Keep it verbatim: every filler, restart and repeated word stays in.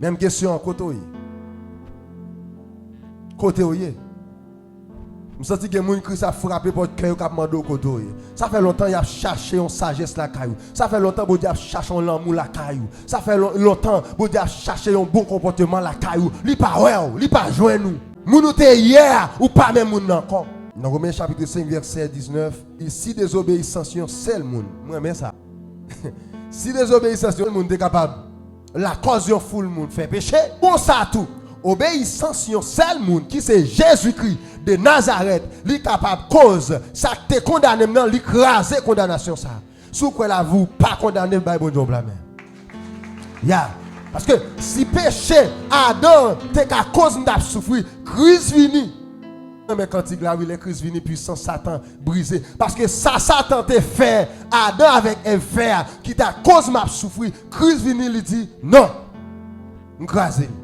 Menm kesyon an, kote w ye? Kote w ye? M santi gen moun Kris ap frape pòt kè yo k ap mande w kote w ye. Sa fè lontan y ap chache yon sajès lakay ou. Sa fè lontan Bondye ap chache yon lanmou lakay ou. Sa fè lon- lontan Bondye ap chache yon bon konpòteman lakay ou. Li pa wè w, li pa jwenn ou. Moun ou te ye a, ou pa menm moun nan ankò. Nan Women chapit senk vèsè diznèf, li si dezobeyisans yon sèl moun. Mwen renmen sa. Si dezobeyisans yon moun te kapab lakòz yon foul moun fè peche, konsa tou, obeyisans yon sèl moun ki se Jezikri de Nazarèt, li kapab koz sa k te kondane m nan, li kraze kondanasyon sa. Si w kwè lavi w pa kondane, bay Bondye yon blamè. Ya. Paske si peche Adan te ka koz m t ap soufri, Kris vini. Mwen renmen kantik la, wi, lè Kris vini, pwisans Satan brize. Paske sa Satan te fè Adan avèk Èv fè a, ki ta koz m ap soufri, Kris vini, li di, non, m kraze l.